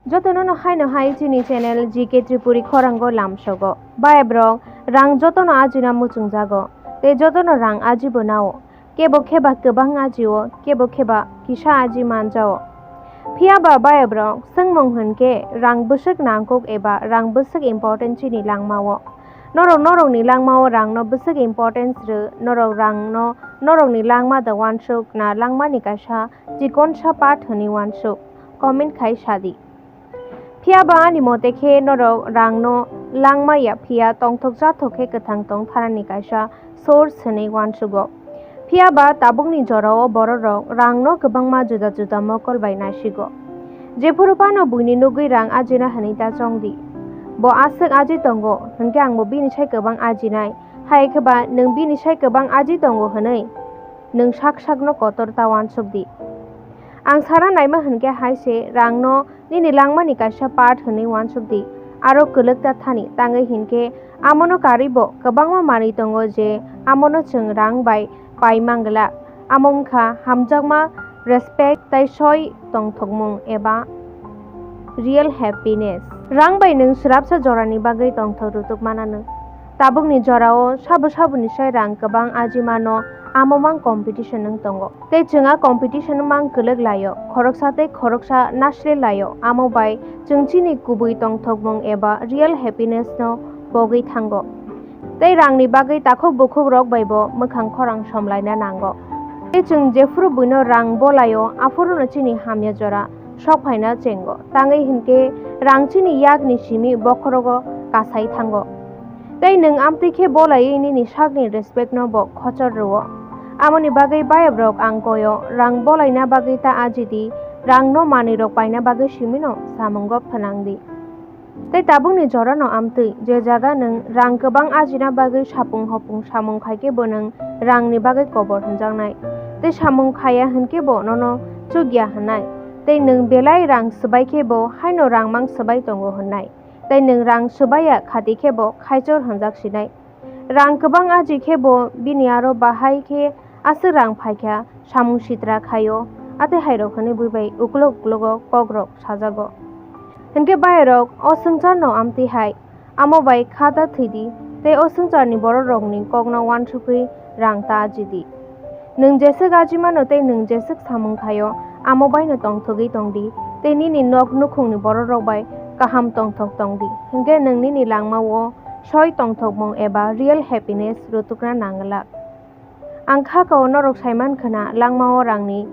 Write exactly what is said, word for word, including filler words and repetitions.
Jotono no haino hai chini channel G K Tripuri khorango lamsogo. Bayabrok rang jotono ajina muchungjago. Tei jotono rang ajibo nao. Kebo kheba kwbang ajio, kebo kheba kisa aji manjao. Phiya ba bayabrok swngmung hwnkhe rang bwswk nangkuk eba rang bwswk important chini langmao. Norok norokni langmao rangno bwswk importance rw, norok rangno norokni langma da uansuk na langmani kaisa chikonsa part hwnwi uansuk. Comment khai sadi. Phiya ba ani mote khe norok rangno langma ya phiya tongthok chathok khe kwthang tong thanani kaisa source hwnwi uansugo. Phiya ba tabukni jorao bororok rangno kwbangma juda juda mokol bai naisigo. Jephuru phano buini nugwi rang ajina hwnwi ta chongdi. Bo aswk aji tongo, hwnkhe angbo bini sai kwbang ajinai. Hai khe ba nwng bini sai kwbang aji tongo hwnwi nwng sak sakno kotor ta uansukdi. Ang sana naima hwnkhe hai se rangno nini langmani kaisa part hwnwi uansukdi, aro kwlwk ta thani, tangwi hinkhe amono karwibo kwbangma manwi tongo je amono chwng rang bai pai manglak, amo wngkha hamjakma, respect tei soi tongthokmung eba real happiness. Rang bai nwng swrapsa jorani bagwi tongthok rwtuk mananw. Tabukni jorao sabo saboni sai rang kwbang aji mano, amo mang competition wng tongo. Tei chwng a competition mang kwlwk laio, khoroksa tei khoroksa nasle laio, amo bai chwng chini kubui tongthokmung eba real happiness no pogwi thango. Tei rangni bagwi takhuk bukhuk rok bai bo mwkhang khorang somlaina nango. Tei chwng jephuru buino rang bolaio, aphuruno chini hamya jora sok phaina chengo. Tangwi hinkhe rang chini yakni simi bokhorogo kasai thango. Tei nwng amtwi khe bolaiwi nini sakni respect no bo khochor rwo. Amoni bagwi bayabrok ang koyo, rang bolaina bagwi ta ajidi, rang no manwi rok paina bagwi simino samungo phnangdi. Tei tabukni jorano amtwi, je jaga nwng rang kwbang ajina bagwi sapung hopung samung khaikhe bo nwng rangni bagwi kobor hwnjaknai. Tei samung khaya hwnkhe bo nono chukya hwnnai. Tei nwng belai rang swbai khe bo haino rangmang swbai tongo hwnnai. Tei nwng rang swbaiya khati khe bo khaichor hwnjak sinai. Rang kwbang aji khe bo bini aro bahai khe aswk rang phaikha, samung sitra khaio, atwi hairok hwnwi bui bai uklok uklogo kokrok sajago. Hinkhe bairok o swngcharno amtwi hai, amo bai kha ta thwidi, tei o swngcharni bororokni kokno uansukwi rang ta ajidi. Nwng jeswk ajimano tei nwng jeswk samung khaio, amo baino tongthogwi tongdi, tei nini nok nukhungni bororok bai kaham tongthok tongdi, hinkhe nwng nini langmao soi tongthokmung eba real happiness rwtukna nanglak. Ang kha kao norok saiman khwna langmao rangni